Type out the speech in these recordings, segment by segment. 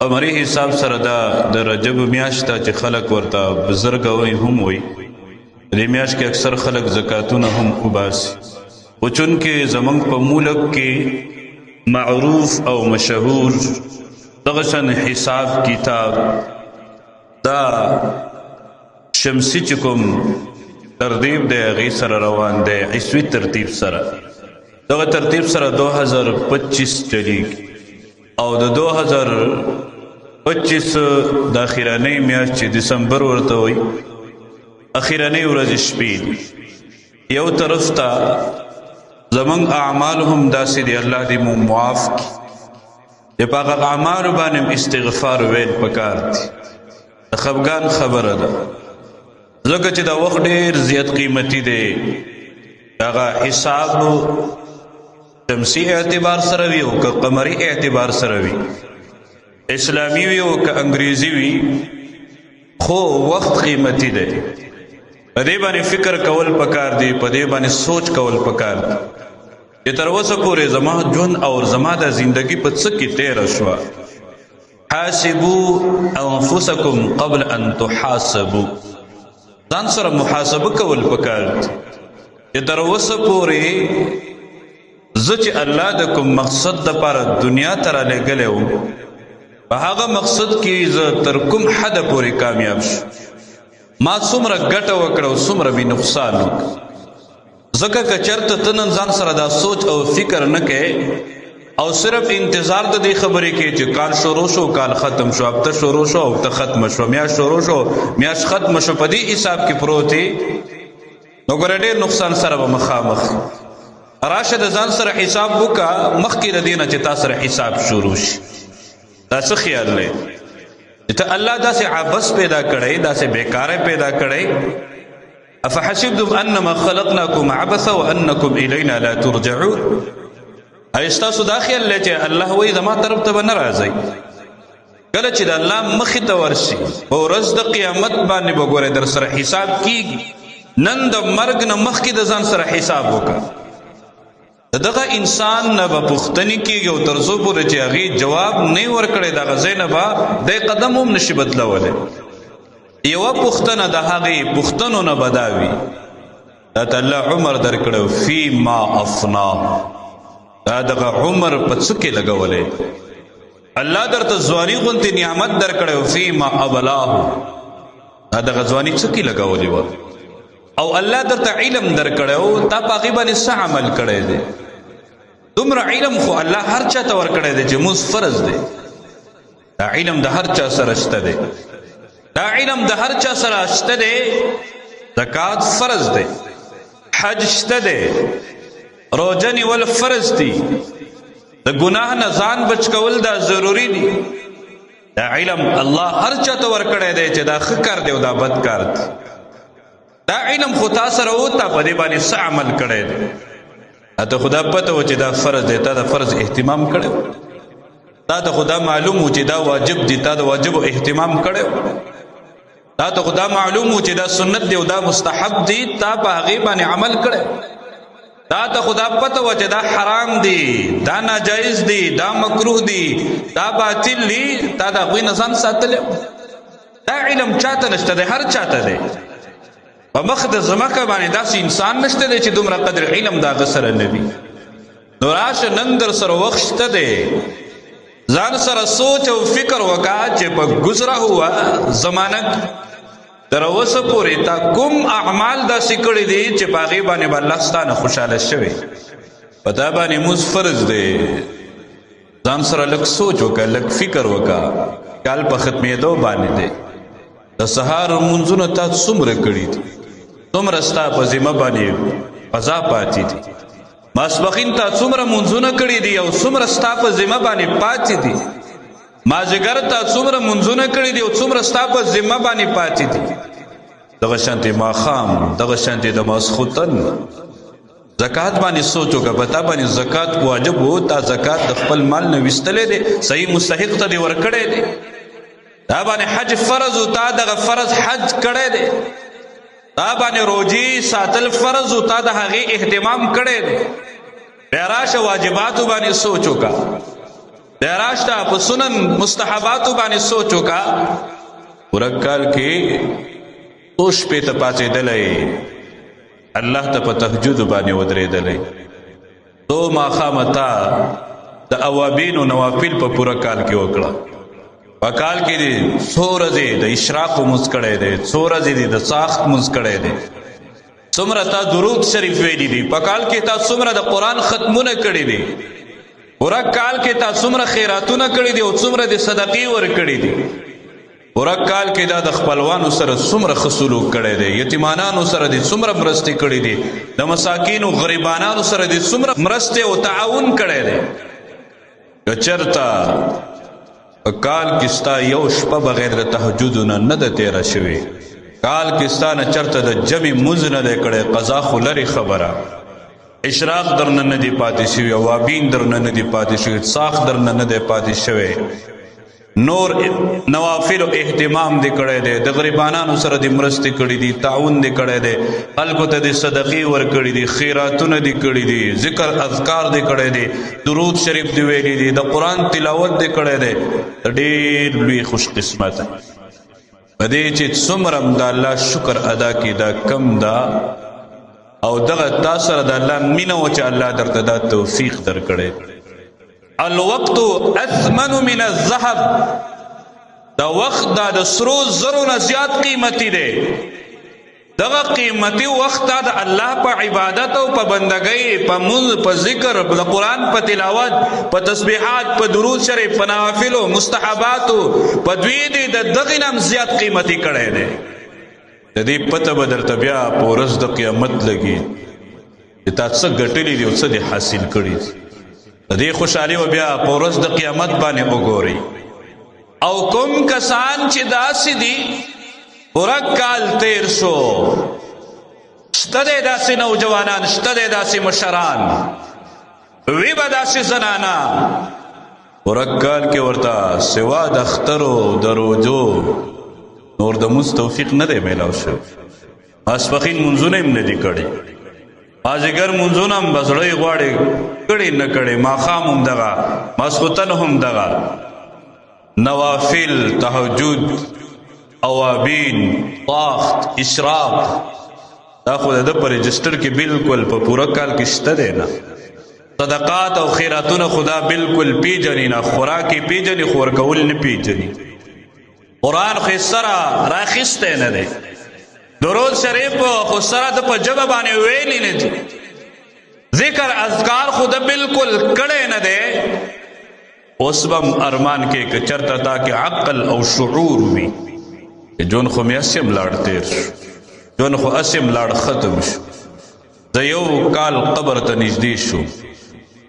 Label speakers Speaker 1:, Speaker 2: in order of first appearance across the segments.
Speaker 1: قمری حساب سره دا د رجب میاشت چې خلک ورته بزرګ وي هم وي. دې میاشت کې اکثر خلک زکاتونه هم وباسي، خو چونکې زمونږ په ملک کې معروف او مشهور دغه شان حساب کتاب دا شمسی چې کوم ترتیب دی هغې سره روان دی، عیسوي ترتیب سره. دغه ترتیب سره 2025 چلیږي او د 2025 د اخیرنۍ میاشت چې دسمبر ورته وایي، اخیرنۍ ورځې شپې دي. یو طرف ته زمونږ اعمال هم داسې دي، الله دې مو معاف کړي، چې په هغه اعمالو باندې هم استغفار ویل پکار دي. د خفګان خبره ده، ځکه چې دا وخت ډېر زیات قیمتي دی. هغه حساب شمسی اعتبار سره وي او که قمری اعتبار سره وي، اسلامی وي او که انګریزي وي، خو وخت قیمتي دی. په دې باندې فکر کول پکار دی، په دې باندې سوچ کول پکار دی چې تر اوسه پورې زما ژوند او زما د زندگی په څه کې تېره شوه. حاسبو انفسکم قبل ان تحاسبو، ځان سره محاسبه کول پکار دی چې تر اوسه پورې زه چې الله د کوم مقصد دپاره دنیا ته رالیږلی وم، په هغه مقصد کې زه تر کوم حده پورې کامیاب شو، ما څومره ګټه وکړه او څومره مې نقصان وکړ. ځکه که چېرته ته نن ځان سره دا سوچ او فکر نه کوې او صرف انتظار د دې خبرې کې چې کال شروع شو کال ختم شو، هفته شروع شو هفته ختم شو، میاشت شروع شو میاشت ختم شو، په دې حساب کې پروت یې، نو ګوره ډېر نقصان سره به مخامخ راشه. د ځان سره حساب وکړه مخکې د دې نه چې تا سره حساب شروع شي. دا څه خیال دی چې ته الله داسې عبث پیدا کړی، داسې بېکاره پیدا کړی؟ افحسبتم انما خلقناکم عبثا وانکم الینا لا ترجعون. ایا ستاسو دا خیال دی چې الله وایي زما طرف ته به نه راځئ؟ کله چې د الله مخې ته ورشي په ورځ د قیامت باندې به ګورئ در سره حساب کیږي. نن د مرګ نه مخکې د ځان سره حساب وکړه. دغه انسان نه به پوښتنې کیږي او تر څو پورې چې هغې جواب نه ورکړی دغه ځای نه به دی قدم هم نشي بدلولی. یوه پوښتنه د هغې پوښتنو نه به دا وي، دا ته الله عمر درکړی فیما افنا، دا دغه عمر په څه کې لګولی؟ الله درته ځواني غوندې نعمت درکړی فیما ابلاه، دا دغه ځواني څه کې لګولې وه؟ او الله درته علم درکړی او تا په هغې باندې څه عمل کړی دی؟ دومره علم خو الله هر چا ته ورکړی دی چې موز فرض دی. دا علم د هر چا سره شته دی، دا علم د هر چا سره شته دی. زکات فرض دی، حج شته دی، روژه نیول فرض دی، د ګناه نه ځان بچ کول دا ضروري دی. دا علم الله هر چا ته ورکړی دی چې دا ښه کار دی او دا بد کار دی. دا علم خو تا سره و، تا په دې باندې څه عمل کړی دی؟ ته خدا پته و چې دا فرض دی، تا د فرض اهتمام کړی و، تا ته خدا معلوم و چې دا واجب دی، تا د واجب اهتمام کړی و، تا ته خدا معلوم و چې دا سنت دی او دا مستحب دی، تا په هغې باندې عمل کړی. تا ته خدا پته و چې دا حرام دی، دا ناجایز دی، دا مکروه دی، دا باطل دی، تا د هغوی نه ځان ساتلی. دا علم چاته نشته دی، هر چاته دی. په مخ د ځمکه باندې داسې انسان نشته دی چې دومره قدر علم د هغه سره نه وي. نو راشه نن در سره وخت شته دی، ځان سره سوچ او فکر وکړه چې په ګزره هوا زمانه تر اوسه پورې تا کوم اعمال داسې کړي دي چې په هغې باندې به الله ستا نه خوشحاله شوی. په تا باندې موز فرض دی، ځان سره لږ سوچ وکړه، لږ فکر وکړه. کال په ختمېدو باندې دی، د سهار لمونځونه تا څومره کړي دي، څومره ستا په ذمه باندې قضا پاتې دي؟ ماسپښین تا څومره لمونځونه کړي دي او څومره ستا په ذمه باندې پاتې دي؟ مازیګر تا څومره لمونځونه کړي دي او څومره ستا په ذمه باندې پاتې دي؟ دغه شانتې ماښام، دغه شانتې د ماسخوتن زکات باندې سوچ وکړه. په تا باندې زکات واجب و، تا زکات د خپل مال نه ویستلی دی، صحیح مستحق ته دې ورکړی دی. تا باندې حج فرض و، تا دغه فرض حج کړی دی. تا باندې روجي ساتل فرض و، تا د هغې اهتمام کړی دی. بیا راشه واجباتو باندې سوچ وکړه. بیا راشته په سنن مستحباتو باندې سوچ وکا. پوره کال کې څو شپې ته پاڅېدلی، الله ته په تهجد باندې ودرېدلی، څو ماښامه تا د اوابینو نوافل په پوره کال کې وکړه. په کال کې دې څو ورځې د اشراق لمونځ کړی دی، څو ورځې دې د څاښت لمونځ کړی دی، څومره تا درود شریف ویلي دي، په کال کې تا څومره د قرآن ختمونه کړي دي، پوره کال کې تا څومره خیراتونه کړي دي او څومره دې صدقې ورکړي دي، پوره کال کې دا د خپلوانو سره څومره ښه سلوک کړی دی، یتیمانانو سره دې څومره مرستې کړي دي، د مساکینو غریبانانو سره دې څومره مرستې او تعاون کړی دی. که چېرته په کال کې ستا یو شپه بغیر د تهجد نه نه ده تېره شوې، کال کې ستا نه چېرته د جمع مونځ نه دی کړی، قضا خو لرې خبره، اشراق درنه نه دی پاتې شوی، اوابین درنه نه دی پاتې شوی، څاښت درنه نه دی پاتې شوی، نور نوافل اهتمام دې کړی دی، د غریبانانو سره دې مرستې کړې دي، تعاون دې کړی دی، خلکو ته دې صدقې ورکړې دي، خیراتونه دې کړي دي، ذکر اذکار دې کړی دی، درود شریف دې ویلي دي، د قرآن تلاوت دې کړی دی، ډېر لوی خوش قسمت. په دې چې څومره هم د الله شکر ادا کړي دا کم ده، او دغه تا سره د الله مینه و چې الله درته دا توفیق درکړی. الوقت اثمن من الذهب، دا وخت دا د سرو زرو نه زیات قیمتي دی. دغه قیمتي وخت دا د الله په عبادت او په بندګۍ، په مونځ، په ذکر، د قرآن په تلاوت، په تسبیحات، په درود شریف، په نوافلو مستحباتو، په دوی دی د دغې نه هم زیات قیمتي کړی دی. د دې پته به درته بیا په ورځ د قیامت لګي چې تا څه ګټلي دي او څه دې حاصل کړي دي. د دې خوشحالي به بیا په ورځ د قیامت باندې وګوري. او کوم کسان چې داسې دي پوره کال تیر شو، شته دی داسې نوجوانان، شته دی داسې مشران، وي به داسې زنانه، پوره کال کې ورته سوا د اخترو د روژو نور د مونځ توفیق نه دی میلاو شوی، ماسپښین مونځونه یې هم نه دي کړي، مازیګر مونځونه هم بس زړه یې غواړي کړي نه کړي، ماښام هم دغه، ماسخوتن هم دغه، نوافل، تهجد، اوابین، طاخت، اشراق، دا خو د ده په رجسټر کې بالکل په پوره کال کې شته دی نه. صدقات او خیراتونه خدا بالکل پیژني نه، خوراک یې پیژني خو ورکول نه پیژني، قرآن خو یې سره راخیستی نه دی، درود شریف خو سره د په ژبه باندې ویلی نه دي، ذکر اذکار خو د بالکل کړی نه دی. اوس به هم ارمان کې که چېرته تا کې عقل او شعور وي، ژوند خو مې هسې هم لاړ تېر شو، ژوند خو هسې هم لاړ ختم شو، زه یو کال قبر ته نږدې شو،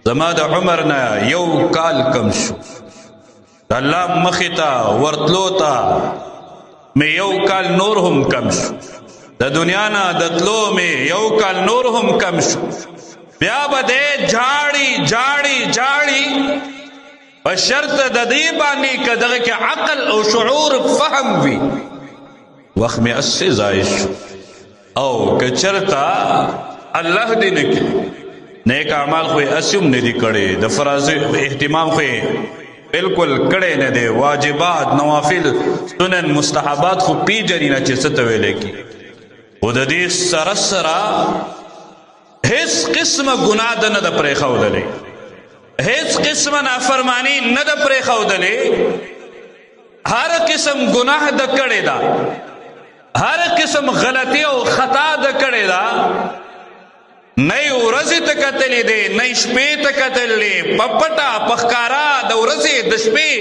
Speaker 1: زما د عمر نه یو کال کم شو، د الله مخې ته ورتلو ته مې یو کال نور هم کم شو، د دنیا نه د تلو مې یو کال نور هم کم شو. بیا به دی جاړي جاړي جاړي په شرط د دې باندې که دغه کې عقل او شعور فهم وي، وخت مې هسې ضایع شو. او که چېرته الله دې نه کړي نیک اعمال خو یې هسې هم نه دي کړي، د فرض اهتمام خو یې بالکل کړی نه دی، واجبات، نوافل، سنن، مستحبات خو پیژني نه چې څه ته ویلی کي، خو د دې سره سره هیڅ قسمه ګناه ده نه ده پرېښودلې، هیڅ قسمه نافرمانی نه ده پرېښودلې، هر قسم ګناه ده کړې ده، هر قسم غلطي او خطا ده کړې ده، نه یې ورځې ته کتلې دی، نه یې شپې ته کتلې، په پټه په ښکاره د ورځې د شپې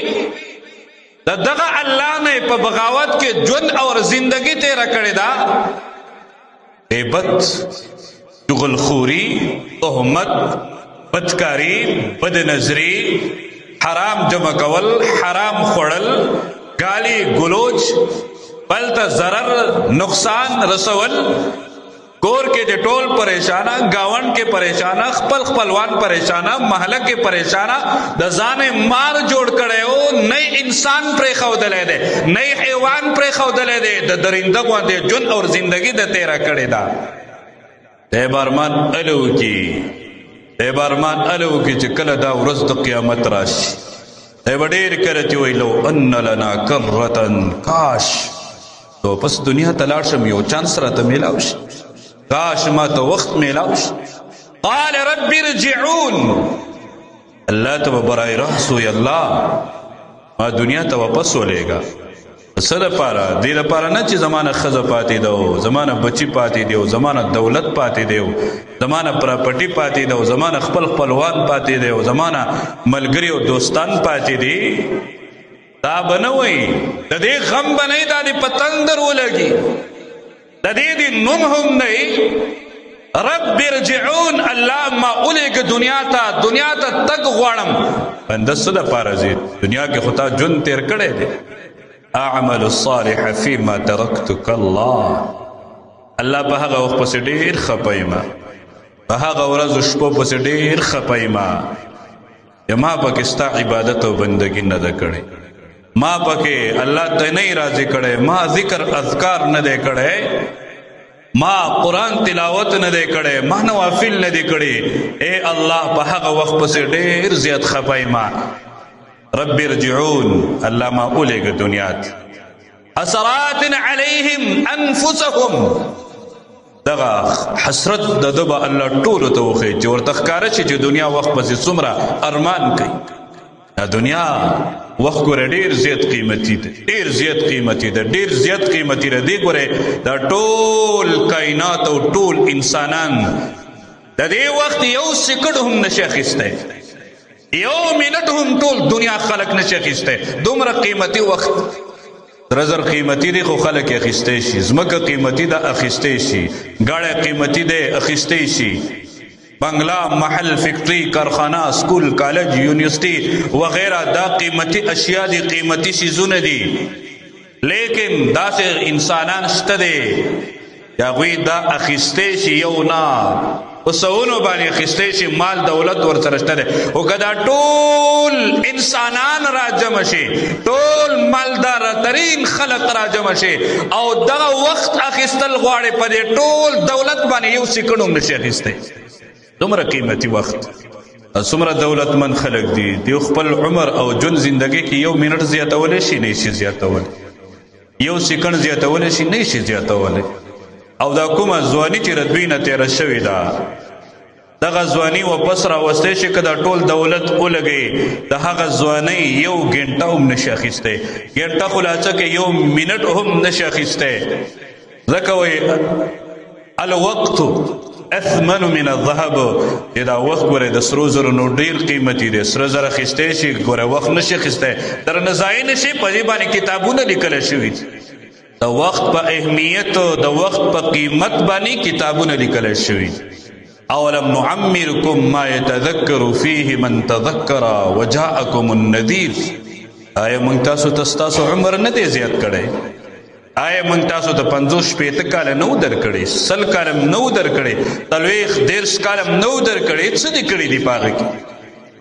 Speaker 1: د دغه الله نه په بغاوت کې ژوند او زندګي تېره کړې ده. غیبت، چغلخوري، تهمت، بدکاری، بدنظری، حرام جمع کول، حرام خوړل، ګالي ګلوچ، بل ته ضرر نقصان رسول، کور کې د ټول پریشانه، گاوند کې پریشانه، خپل خپلوان پریشانه، محله کې پریشانه، د ځان مار جوړ کړی او نه انسان پرې ښودلی دی، نه حیوان پرې ښودلی دی، د درنده غوندې ژوند او زندګي د تېره کړې ده. دی به ارمان هله وکړي، دی به ارمان هله وکړي چې کله دا ورځ د قیامت راشي. دی به ډېر کله چې وایي لو ان لنا کرة، کاش نو پس دنیا ته لاړ شم، یو چانس راته میلاو شي، کاش ما ته وخت میلاو شي. قال رب ارجعون، الله ته به برای راست وایي الله ما دنیا ته واپس ولېږه. څه دپاره؟ دې دپاره نه چې زمانه ښځه پاتې ده او زمانه بچي پاتې دی او زمانه دولت پاتې دی او زمانه پراپرټي پاتې ده او زمانه خپل خپلوان پاتې دی او زمانه ملګري او دوستان پاتې دي. دا به نه وایي، د دې غم به نه وي، دا دې په تندر ولګي، د دې دې نوم هم نه وي. رب ارجعون، الله ما ولېږه دنیا ته، دنیا ته تګ غواړم. بنده څه دپاره ځي؟ دنیا کې خو تا ژوند تېر کړی دی. اعمل الصالح فيما ترکتک الله، الله په هغه وخت پسې ډېر خپه یم، په هغه ورځو شپو پسې ډېر خپه یم چې ما پکې ستا عبادت او بندګي نه ده کړې، ما پکې الله ته نه راضي کړی، ما ذکر اذکار نه دی کړی، ما قرآن تلاوت نه دی کړی، ما نوافل نه دی کړی. اے الله په هغه وخت پسې ډېر زیات خپه یم. رب ارجعون، الله ما اولېږه دنیا ته. حسرات علیهم انفسهم، دغه حسرت د ده به الله ټولو ته وښیي چې ورته ښکاره شي چې دنیا وخت پسې څومره ارمان کوي. دا دنیا وخت ګوره ډېر زیات قیمتي دی، ډېر زیات قیمتي دی، ډېر زیات قیمتي دی. دې ګوره دا ټول کائنات او ټول انسانان د دې وخت یو سیکنډ هم نشي اخیستی، یو منټ هم ټول دنیا خلک نشي اخیستی. دومره قیمتي وخت. سره زر قیمتي دی خو خلک یې اخیستی شي، ځمکه قیمتي ده اخیستی شي، ګاډی قیمتي دی اخیستی شي، بنگلا، محل، فیکټری، کارخانه، سکول، کالج، یونیورسټي وغیرہ دا قیمتي اشیاء دي، قیمتي څیزونه دي. لیکن داسې انسانان شته دی چې هغوی دا اخیستی شي، یو نه په سوونو باندې اخیستی شي، مال دولت ورسره شته دی. خو که دا ټول انسانان راجمع شي، ټول مالدار ترین خلق راجمع شي او دغه وخت اخیستل غواړي، په دې ټول دولت باندې یو سیکنډ هم نشي اخیستی. دومره قیمتي وخت. څومره دولتمن خلک دي، دی خپل عمر او ژوند زندګي کې یو منټ زیاتولی شي؟ نه شي زیاتولی. یو سیکنډ زیاتولی شي؟ نه شي زیاتولی. او دا کومه ځواني چې د دوی نه تېره شوې ده، دغه ځواني واپس راوستی شي؟ که دا ټول دولت ولګوي، د هغه ځوانۍ یو ګنټه هم نشي اخیستی، ګنټه خو لا څه کې یو منټ هم نشي اخیستی. ځکه وایي الوقت اثمن من الذهب، چې دا وخت ګوره د سرو زرو نو ډېر قیمتي دی. سره زر اخیستی شي، ګوره وخت نشي اخیستی، در نه ضایع نشي. په دې باندې کتابونه لیکل شوي دي، د وخت په اهمیت، د وخت په قیمت باندې کتابونه لیکل شوي. اولم نعمرکم ما يتذکر فيه من تذکر وجاءکم النذیر، آیا موږ تاسو ته ستاسو عمر نه دی زیات کړی؟ آیا موږ تاسو ته 50 شپېته کاله نه وو درکړي، 100 کاله هم نه وو درکړي، 40 30 کاله هم نه وو درکړي؟ څه دې کړي دي په هغه کې؟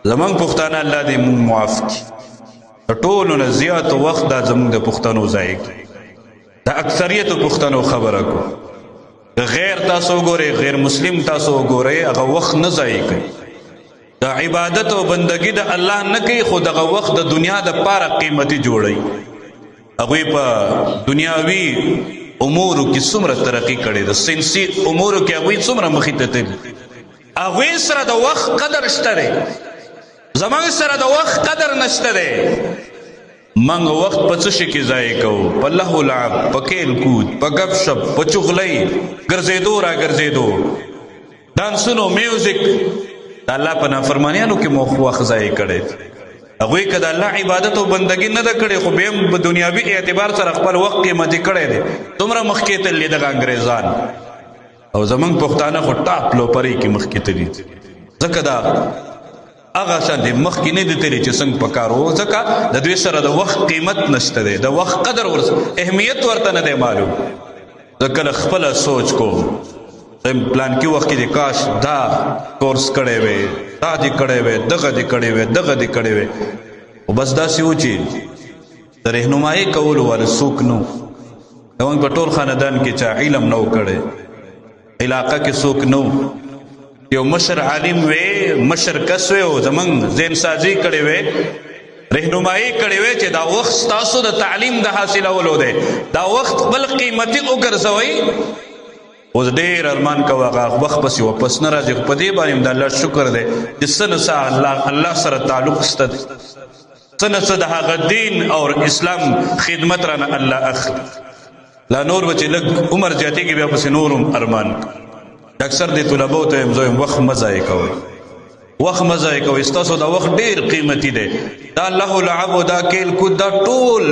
Speaker 1: زموږ پښتانه الله دې موږ معاف کړي، د ټولو نه زیات وخت دا زموږ د پښتنو ځای کې، د اکثریت پښتنو خبره کو. غیر تاسو وګورئ، غیر مسلم تاسو وګورئ، هغه وخت نه ضایع کوي، د عبادت او بندګي د الله نه کوي، خو دغه وخت د دنیا د پاره قیمتي جوړوي. هغوی په دنیاوي امورو کې څومره ترقي کړې ده، ساینسي امورو کې هغوی څومره مخې ته تللي، هغوی سره د وخت قدر شته دی، زموږ سره د وخت قدر نشته دی. موږ وخت په څه شي کې ضایع کوو؟ په لهو لعب، په کھیل کود، په ګپ شپ، په چغلۍ ګرځېدو را ګرځېدو، ډانسونو، میوزیک. د الله په نافرمانیانو کې مو وخت ضایع کړی دی. هغوی که د الله عبادت او بندګي نه ده کړې، خو بیا هم په دنیاوي اعتبار سره خپل وخت قیمتي کړی دی، دومره مخکې تللي دغه انګریزان. او زمونږ پښتانه خو ټاپ لوپرۍ کې مخکې تللي دي، ځکه دا هغه شان دي مخکې نه دي تللي چې څنګه پکار وو، ځکه د دوی سره د وخت قیمت نشته دی، د وخت قدر اهمیت ورته نه دی معلوم. زه کله خپله سوچ کوم، پلان کې وخت کې دې کاش دا کورس کړی وی، دا دې کړی وی، دغه دې کړی وی، دغه دې کړی وی، خو بس داسې و چې د رهنمایي کولو والا څوک نه و. زموږ په ټول خاندان کې چا علم نه و کړی، علاقه کې څوک نه و، یو مشر عالم وی، مشر کس وی او زموږ ذهن سازي کړې وی، رهنمایي کړې وې چې دا وخت ستاسو د تعلیم د حاصلولو دی، دا وخت خپل قیمتي وګرځوئ. اوس ډېر ارمان کوه، هغه وخت پسې واپس نه راځي. خو په دې باندې هم د الله شکر دی چې څه نه څه الله سره تعلق شته دی، څه نه څه د هغه دین او اسلام خدمت رانه الله اخلي. لا نور به چې لږ عمر زیاتېږي بیا پسې نور هم ارمان. اکثر دې طلبو ته یم زه وایم وخت مه ضایع کوئ، وخت مه ضایع کوئ، ستاسو دا وخت ډېر قیمتي دی. دا لهو لعب او دا کیل کود، دا ټول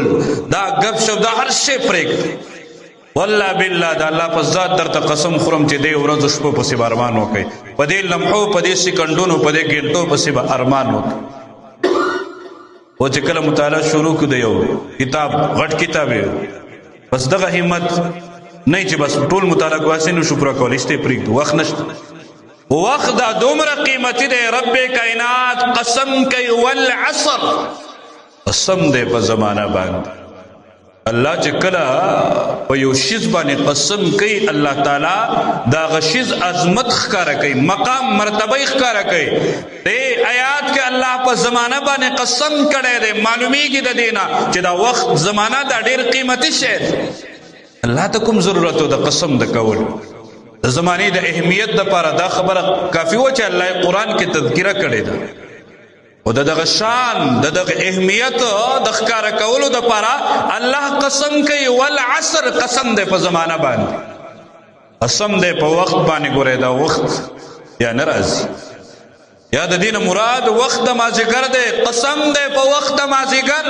Speaker 1: دا ګپ شپ، دا هر شی پرېږدئ. والله بالله دا الله په ذات درته قسم خورم چې دې ورځو شپو پسې به ارمان وکړئ، په دې لمحو، په دې سیکنډونو، په دې ګنټو پسې به ارمان وکړئ. او چې کله مطالعه شروع کړو د یو کتاب، غټ کتاب یې، بس دغه همت نه چې بس ټول مطالعه کوو، هسې نه شو پوره کولی، شته پرېږدو، وخت نشته. وخت دا دومره قیمتي دی، رب کائنات قسم کوي والعصر، قسم دی په زمانه باندې. الله چې کله په یو شیز باندې قسم کوي، الله تعالی دا غشیز عظمت ښکاره کوي، مقام مرتبه ښکاره کوي. دې آیات کې الله په زمانه باندې قسم کړی دی، معلومیږي د دې نه چې دا وخت زمانه دا ډېر قیمتي شی دی. الله ته کوم ضرورت و د قسم د کولو؟ د زمانې د اهمیت دپاره دا خبره کافي وه چې الله یې قرآن کې تذکره کړې ده. او د دغه شان، د دغه اهمیت د ښکاره کولو دپاره الله قسم کوي والعصر، قسم دی په زمانه باندې، قسم دی په وخت باندې. ګورئ دا وخت یا نه راځي، یا د دې نه مراد وخت د مازیګر دی، قسم دی په وخت د مازیګر.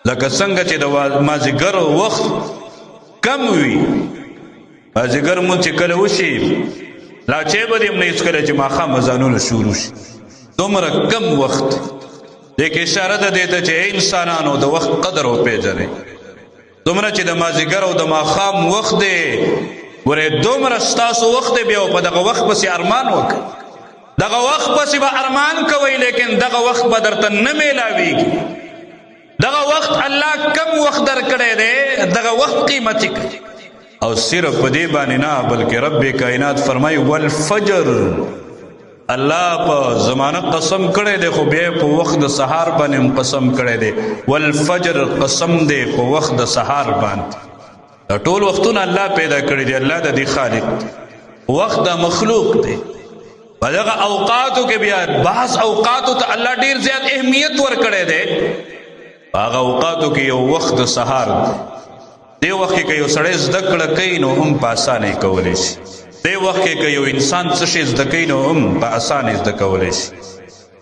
Speaker 1: لکه څنګه چې د مازیګر وخت کم وي، مازیګر مونږ چې کله وشي لا چې به دې هم نه هېڅکله چې ماښام اذانونه شروع شي، دومره کم وخت. دې کې اشاره ده دې ته چې ای انسانانو د وخت قدر وپېژنئ. دومره چې د مازیګر او د ماښام وخت دی، ګورئ دومره ستاسو وخت دی، بیا په دغه وخت پسې ارمان وکړئ، دغه وخت پسې به ارمان کوئ، لیکن دغه وخت به درته نه میلاویږي. دغه وخت الله کم وخت درکړی دی، دغه وخت قیمتي کړي. او صرف په دې باندې نه، بلکې رب کائنات فرمایي والفجر. الله په زمانه قسم کړی دی، خو بیا په وخت د سهار باندې هم قسم کړی دی. والفجر قسم دی په وخت د سهار باندې. دا ټول وختونه الله پیدا کړی دی، الله د دې خالق دی، وخت د مخلوق دی. په دغه اوقاتو کې بیا بعض اوقاتو ته الله ډیر زیات اهمیت ورکړی دی. هغه اوقاتو کې یو وخت د سهار دی. دې وخت کې که یو سړی زده کړه کوي نو هم په اسانه یې کولی شي. دې وخت کې که یو انسان څه شی زده کوي نو هم په اسانه زده کولی شي.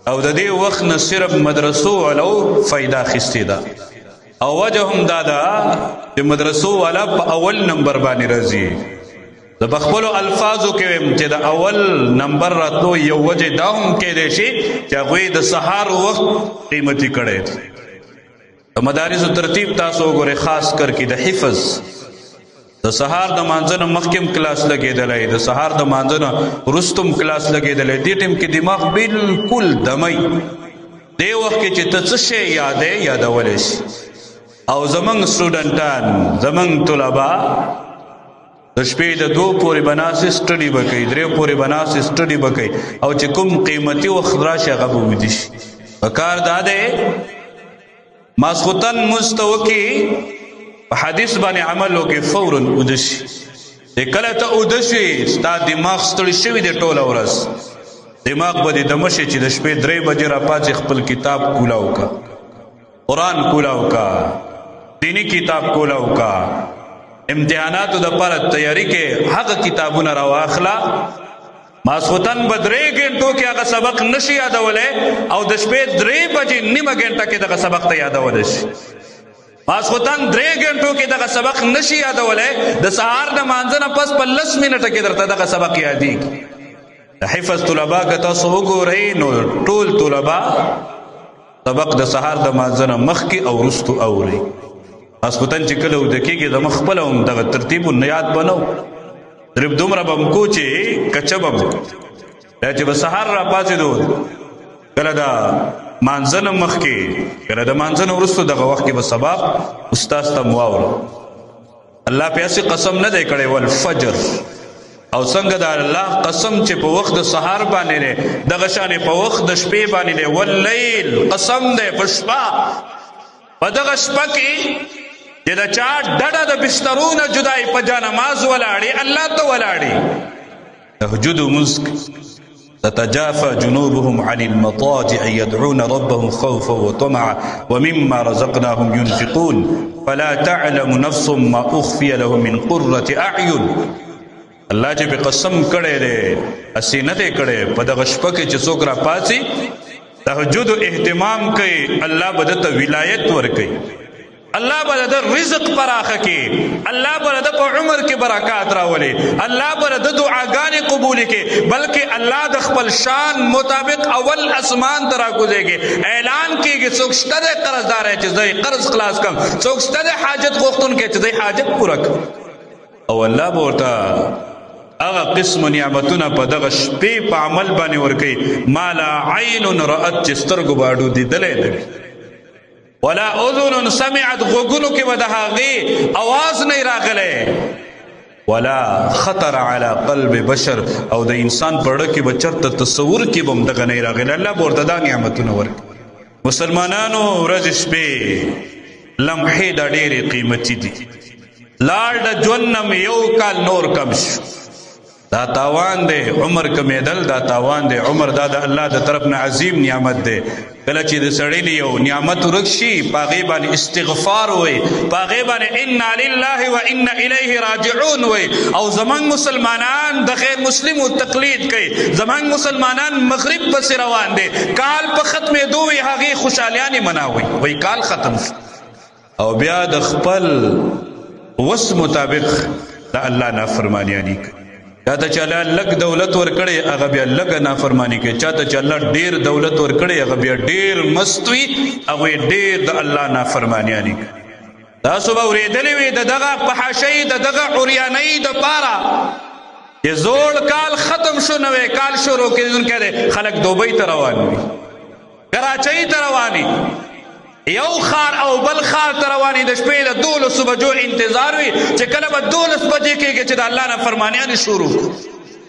Speaker 1: او د دې وخت نه صرف مدرسو والو فایده اخیستې ده، او وجه هم دا ده چې مدرسو والا په اول نمبر باندې راځي. زه په خپلو الفاظو کې وایم چې د اول نمبر راتلو یو وجه دا هم کېدای شي چې هغوی د سهار وخت قیمتي کړی دی. د مدارسو ترتیب تاسو وګورئ، خاص کر کې د حفظ، د سهار د مانځه نه مخکې هم کلاس لګېدلی، د سهار د مانځه نه وروسته هم کلاس لګېدلی. دې ټیم کې دماغ بالکل دمی، دې وخت کې چې ته څه شی یادې یادولی شي. او زمونږ سټوډنټان، زمونږ طلبا د شپې د 2 پورې به ناست سټډي به کوي، 3 پورې به ناست سټډي به کوي، او چې کوم قیمتي وخت راشي هغه به ویده شي. په کار دا دی ماسخوتن مونځ ته وکړي، په حدیث باندې عمل وکړي، فوراً ویده شي. چې کله ته ویده شي ستا دماغ ستړی شوی دی ټوله ورځ، دماغ به دې دمه شي چې د شپې 3 بجې راپاڅې، خپل کتاب کولاو کا، قرآن کولاو کا، دینی کتاب کولاو کا، امتحاناتو دپاره تیاری کې هغه کتابونه راواخله. ماسخوتن به 3 ګنټو کې هغه سبق نشي یادولی، او د شپې 3 بجې نیمه ګنټه کې دغه سبق ته یادولی شي. ماسخوتن 3 ګنټو کې دغه سبق نشي یادولی، د سهار د مانځه نه پس په 10 منټه کې درته دغه سبق یادېږي. د حفظ طلبا که تاسو وګورئ نو ټول طلبا سبق د سهار د مانځه نه مخکې او وروستو اوري. ماسخوتن چې کله ویده کېږي زموږ خپله هم دغه ترتیب نه یاد به نه و، صرف دومره به هم کو چې کچه به هم کو. دا چې به سهار راپاڅېدو، کله د مانځه نه مخکې، کله د مانځه نه وروستو، دغه وخت کې به سبق استاد ته مو واورو. الله پې هسې قسم نه دی کړی والفجر، او څنګه د الله قسم چې په وخت د سهار باندې دی، دغه شانې په وخت د شپې باندې دی. واللیل قسم دی په شپه، په دغه شپه کې چې د چا ډډه د بسترو نه جدای په جانماز ولاړې، الله ته ولاړې، تهجد لمونځ. تتجافى جنوبهم عن المضاجع يدعون ربهم خوفا وطمعا ومما رزقناهم ينفقون فلا تعلم نفس ما أخفي لهم من قرة أعين. الله چې په قسم کړی دی، هسې نه دی کړی. په دغه شپه کې چې څوک راپاڅي تهجد اهتمام کوي، الله به ده ته ولایت ورکوي، الله به د رزق پراخه کې، الله به د په عمر کې برکات راولي، الله به د دعاګانې قبول کې، بلکې الله د خپل شان مطابق اول اسمان ته راکوزېږي، اعلان کېږي څوک شته دی قرضدار چې زه یې قرض خلاص کړم، څوک شته دی حاجت غوښتونکی چې زه یې حاجت پوره کړم. او الله به ورته هغه قسم نعمتونه په دغه شپې په عمل باندې ورکوي، ما لا عین رأت، چې سترګو به اډو لیدلی نه وي، ولا اذن سمعت، غوږونو کې به د هغې اواز نه راغلی، ولا خطر على قلب بشر، او د انسان په زړه کې به چېرته تصور کې به هم دغه نه راغلی. الله به ورته دا نعمتونه ورکړي. مسلمانانو، ورځې شپې لمحې دا ډېرې قیمتي دي. لاړ د ژوند نه مې یو کال نور کم شو، دا تاوان دی. عمر کمېدل دا تاوان دی. عمر دا د الله د طرف نه عظیم نعمت دی. کله چې د سړي نه یو نعمت ورک شي، په هغې باندې استغفار وایي، په هغې باندې انا لله و انا الیه راجعون وایي. او زمونږ مسلمانان د غیر مسلمو تقلید کوي، زمونږ مسلمانان مغرب پسې روان دي، کال په ختمېدو وي هغې خوشحالیانې مناوي، وایي کال ختم شو. او بیا د خپل وس مطابق د الله نافرمانیانې کوي. چاته چې الله لږ دولت ورکړي هغه بیا لږ نافرمانی کوي، چاته چې الله ډیر دولت ورکړي هغه بیا ډیر مست وي، هغه ډیر د الله نافرمانیانې کوي. تاسو به اورېدلې وي د دغه فحاشۍ، د دغه عریانۍ دپاره چې زوړ کال ختم شو، نوی کال شروع کېدونکی دی، خلک دوبۍ ته روان وي، کراچۍ ته روان وي، یو ښار او بل ښار ته روان وي، د شپې د 12 بجو انتظار وي چې کله به 12 بجې کېږي چې د الله نافرمانیانې شروع کړو.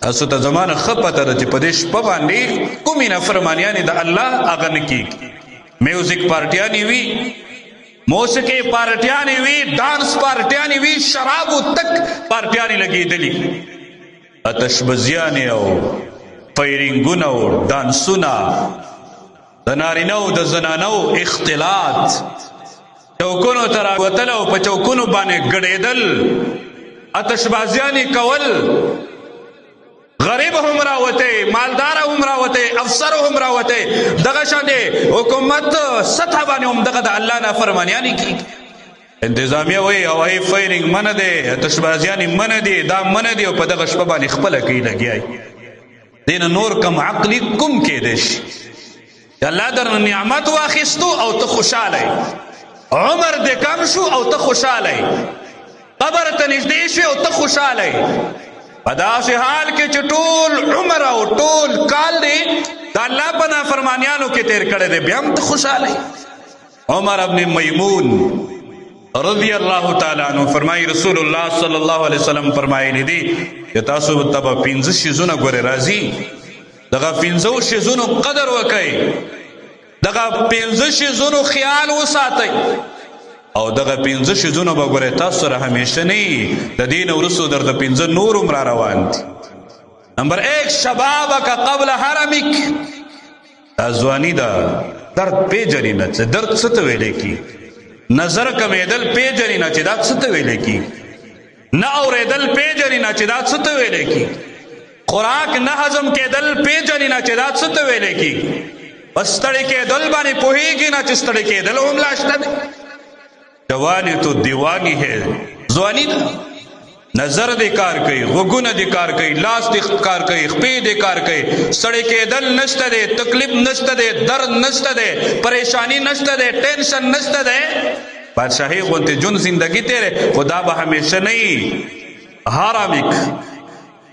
Speaker 1: تاسو ته زمانه ښه پته ده چې په دې شپه باندې کومې نافرمانیانې د الله هغه نه کېږي. میوزیک پارټیانې وي، موسیقي پارټیانې وي، ډانس پارټیانې وي، شرابو تک پارټیانې لګېدلي، آتشبازیانې او فایرینګونه او ډانسونه، د نارینه او د زنانو اختلاط، چوکونو ته راوتل او په چوکونو باندې ګډېدل، آتشبازیانې کول، غریب هم راوتی، مالدار هم راوتی، افسر هم راوتی، دغه شان دی حکومت سطح باندې هم دغه د الله نافرمانیانې کېږي. انتظامیه وایي هوایي فایرینګ منع دی، آتشبازیانې منع دي، دا منع دي، او په دغه شپه باندې خپله کوي لګیا وي. دې نه نور کم عقلي کوم کېدی شي؟ الله در نعمت واخیستو او ته خوشحاله یې، عمر دې کم شو او ته خوشحاله یې، قبر ته نږدې شوې او ته خوشحاله یې، په داسې حال کې چې ټول عمر او ټول کال دې د الله په نافرمانیانو کې تېر کړی دی، بیا هم ته خوشحاله یې. عمر ابن میمون رضی الله تعالی عنہ فرمایي، رسول الله صلی الله علیه وسلم فرمایلی دي چې تاسو ته به 5 شیزونه ګورې راځي، دغه 5 شیزونو قدر وکئ، دغه 5 شیزونو خیال وساتئ، او دغه 5 شیزونو به ګورې تاسو سره همیشه نه وي، د دې نه وروسته درته 5 نور هم را روان دي. نمبر 1، شبابک قبل حرمک. دا ځواني ده، درد پېژني نه چې درد څه ته ویلی کېږي، نظر کمېدل پېژني نه چې دا څه ته ویلی کېږي، نه اورېدل پېژني نه چې دا څه ته ویلی کېږي، خوراک نه هضم کېدل پېژني نه چې دا څه ته ویلی کېږي، بس ستړی کېدل باندې پوهېږي نه چې ستړی کېدل هم لا شته دی. جوانی تو دیوانی ہے، ځواني ده، نظر دې کار کوي، غوږونه دې کار کوي، لاس دې کار کوي، خپې دې کار کوي، ستړی کېدل نشته دی، تکلیف نشته دی، درد نشته دی، پریشانی نشته دی، ټینشن نشته دی، بادشاهي غونتې ژوند زندگی تېرې، خو دا به همیشه نه وي. حرامک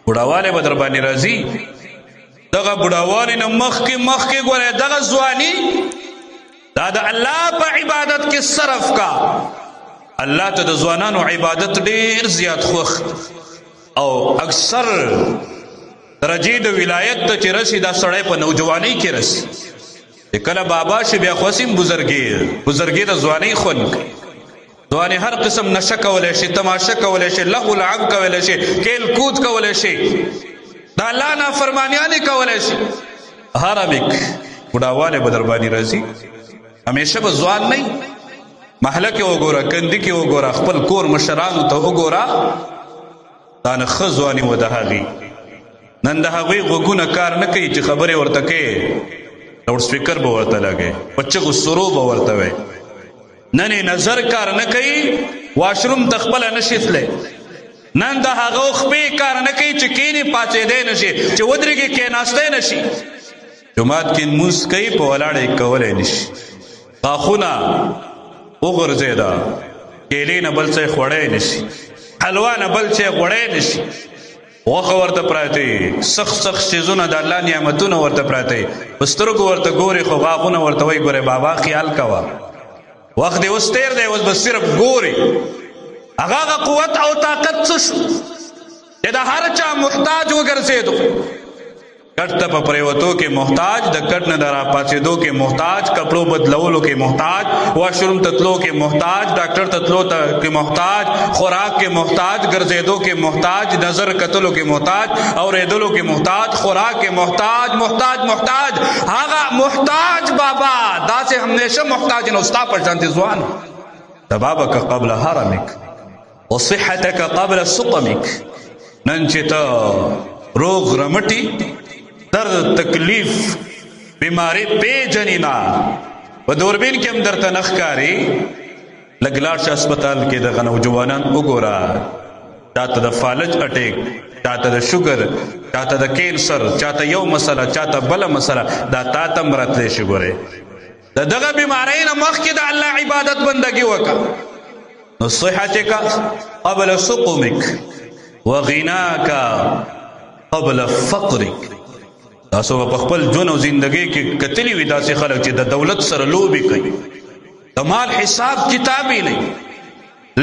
Speaker 1: بوډاوالی به در باندې راځي، دغه بوډاوالي نه مخکې مخکې ګوره دغه ځواني دا د الله په عبادت کې صرف کا. الله ته د ځوانانو عبادت ډیر زیات خوښ او اکثر درجې د ولایت ته چې رسي دا سړی په نوجوانۍ کې رسي. چې کله بابا شي بیا خو هسې بزرګي د ځوانۍ خوند کوي. ځواني هر قسم نشه کولی شي، تماشه کولی شي، لهو لعب کولی شي، کھیل کود کولی شي، د الله نافرمانیانې کولی شي. هرمک بوډاوالی به در باندې راځي، همیشه به ځوان نه. محله کې وګوره، کندي کې وګوره، خپل کور مشرانو ته وګوره، دا نه ښه ځواني وه د هغې. نن د هغوی غوږونه کار نه کوي چې خبرې ورته کوې، لاوډ سپیکر به ورته لګوي، په چغو سرو به ورته وایي. نن یې نظر کار نه کوي، واشروم ته خپله نه شي تللی. نن د هغو خپې کار نه کوي چې کښېني پاڅېدی نه شي، چې ودرېږي کښېناستی نه شي. جومات کې لمونځ کوي، په ولاړه یې کولی نه شي. غاښونه وغورځېده، کیلې نه بل څه یې خوړی نه شي، حلوا نه بل څه یې غوړی نه شي. غوښه ورته پراته، سخت سخت څیزونه د الله نعمتونه ورته پراته، په سترګو ورته ګوري خو غاښونه ورته وایي ګورې بابا خیال کوه، وخت دې اوس تېر دی، اوس به صرف ګوري. هغه قوت او طاقت څه شو چې د هر چا محتاج وګرځېدو؟ کټ ته په پریوتو کې محتاج، د کټ نه د راپاڅېدو کې محتاج، کپړو بدلولو کې محتاج، واشروم ته تلو کې محتاج، ډاکټر ته تلو ته کې محتاج، خوراک کې محتاج، ګرځېدو کې محتاج، نظر کتلو کې محتاج، اورېدلو کې محتاج، خوراک کې محتاج، محتاج محتاج. هغه محتاج بابا داسې همیشه محتاج نو ستا په شانتې ځوان. شبابک قبل هرمک وصحتک قبل سقمک. نن چې ته روغ رمټي، درد تکلیف بیماری پیژنې نه، په دوربین کې هم درته نه ښکاري، لږ لاړ شه هسپتال کې دغه نوجوانان وګوره، چاته د فالج اټیک، چاته د شوګر، چاته د کینسر، چاته یو مسله، چاته بله مسله، دا تا ته هم راتلی شي. ګورې د دغه بیمارۍ نه مخکې د الله عبادت بندګي وکړه. نو صحتک قبل سقمک وغناک قبل فقرک. تاسو په خپل ژوند او زندګۍ کې کتلی وي داسې خلک چې د دولت سره لوبې کوي، د مال حساب کتاب یې نه،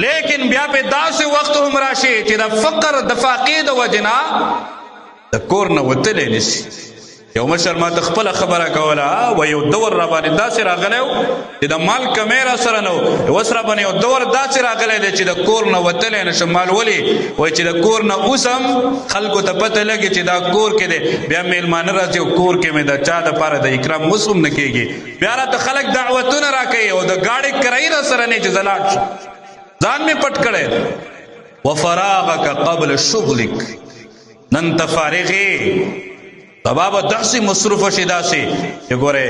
Speaker 1: لیکن بیا په داسې وخت هم راشي چې د فقر د فاقې د وجې نه د کور نه وتلی نه شي. یو مشر ما ته خپله خبره کوله، و یو دور را باندې داسې راغلی و چې د مال کمی را سره نه و، اوس را باندې یو دور داسې راغلی دی چې د کور نه وتلی نه شم. مال ولې؟ وایي چې د کور نه اوسم خلکو ته پته لګي چې دا کور کې دی، بیا مېلمانه راځي او کور کې مې د چا دپاره د اکرام اوس هم نه کېږي، بیا راته خلک دعوتونه راکوي او د ګاډي کرایي را سره نه چې زه لاړ شم، ځان مې پټ کړی دی. وفراغک قبل شغلک. نن ته فارغ یې، سبا به داسې مصروف شي داسې چې ګورې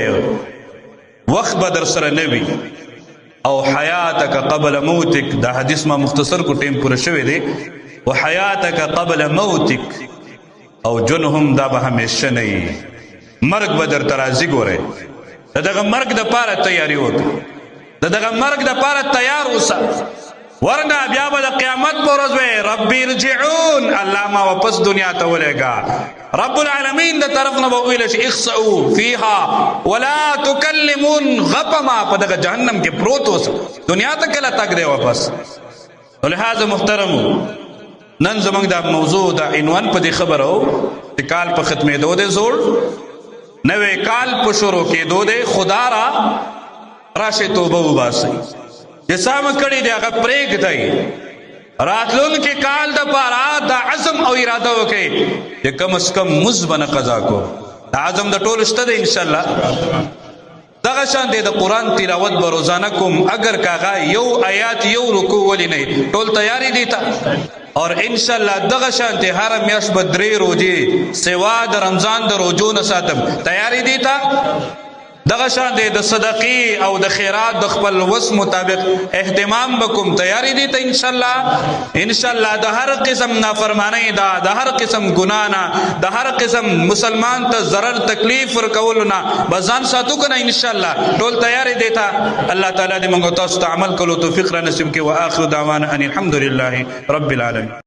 Speaker 1: وخت به در سره نه وي. او حیاتک قبل موتک، دا حدیث ما مختصر کو، ټیم پوره شوی دی. وحیاتک قبل موتک، او جون هم دا به همیشه نه وي، مرګ به درته راځي. ګورې د دغه مرګ دپاره تیاري وکړه، د دغه مرګ دپاره تیار اوسه، ورنه بیا به د قیامت پر ورځ وایي رب ارجعون، الله ما واپس دنیا ته ولېږه. رب العالمین د طرف نه به وویل شي اخسئو فیها ولا تکلمون، غپه ما په دغه جهنم کې پروت اوسه، دنیا ته کله تګ دی واپس. لهذا محترمو، نن زموږ دا موضوع دا عنوان په دې خبره و چې کال په ختمېدو دی، زوړ نوی کال په شروع کېدو دی، خدا را راشي توبه وباسئ، چې څه مو کړي دي هغه پرېږدئ. راتلونکي کال دپاره دا عزم او اراده وکړئ چې کم از کم مونځ به نه قضا کوم. دا عزم د ټولو شته دی انشاءالله. دغه شان دی د قرآن تلاوت به روزانه کوم، اگر که هغه یو آیات یو رکوع ولې نه، ټول تیاري دي ته. اور انشاءالله دغه شان دی هره میاشت به 3 روزې سوا د رمضان د روزو نه ساتم، تیاري دي ته. دغه شان دی د صدقې او د خیرات د خپل وس مطابق اهتمام بکوم، تیاری دی ته انشاءالله. انشاءالله د هر قسم نافرمانی دا، د هر قسم ګنا نه، د هر قسم مسلمان ته ضرر تکلیف ورکولو نه به ځان ساتو که نه انشاءالله. ټول تیاری دی ته. الله تعالی دې موږ تاسو ته عمل کولو توفیق را نصیب کړي. واخر دعوانا ان الحمدلله رب العالمین.